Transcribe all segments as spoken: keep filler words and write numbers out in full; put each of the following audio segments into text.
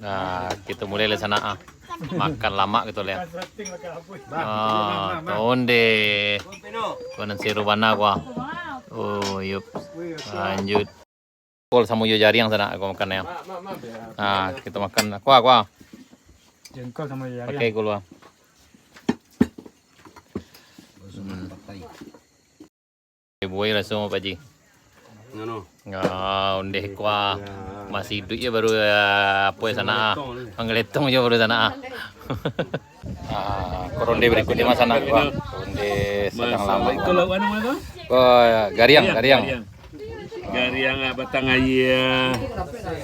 Nah, kita mulai lah sanak ah. Makan lamak gitu lah. Ah, onde. Kuah nan seru bana kuah. Oh, yup. Lanjut. Kol samo jo jariang sanak aku makan ya. Ah, kita makan. Kuah, kuah. Jengkol samo jariang. Pakai kol, kuah. Hmm. Buai raso, Pak Ji. Ngano? Ah, ondeh kuah. Masih iduik ya baru, ah, apo ya sanak ah. Manggeletong je baru sanak ah. Ah, ko ronde berikutnya mah sanak kuah. Ronde sadang lamo. Itu lauk anu apa? Oh, gariang, gariang. Gariang, ah, batang aia.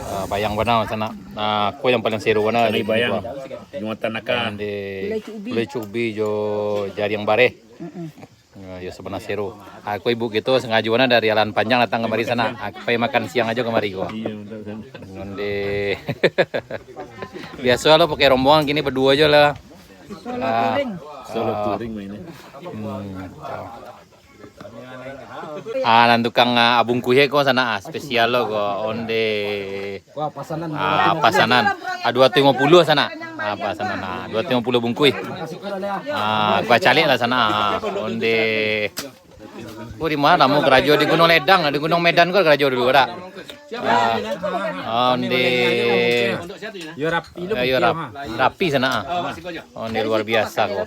Ah, bayang bana sanak. Ah, ko yang paling seru bana. Batang aia bayang. Kuah. Jumatan naka. Ronde gulai cubi jo jariang bareh. Ah, yo, sabana seru. Aku ibu kito sangajo bana dari Alahan Panjang datang kamari sanak. Aku pai makan siang ajo kamari ko. Iyo, betul, betul. Ngonde. Biaso lo pakai rombongan, kini baduo ajo lah. Solo touring. Solo touring mainnya. Hmm. Ah, nan tukang, ah, abungkuih ko sanak, ah, spesial lo ko, onde. Wah, pasanan. Ah, pasanan. Ah, dua ratus lima puluh sanak. Ah, pasanan. Ah, dua ratus lima puluh bungkuih. Ah, kuah caliak lah sanak. Ah, onde. Ko di ma namo karajo? Di Gunuang Ledang, di Gunuang Medan ko karajo dulu, dak? Ah, onde. Yo, rapi lo. Ah, yo, rap-, rapi sanak ah. Onde luar biasa ko.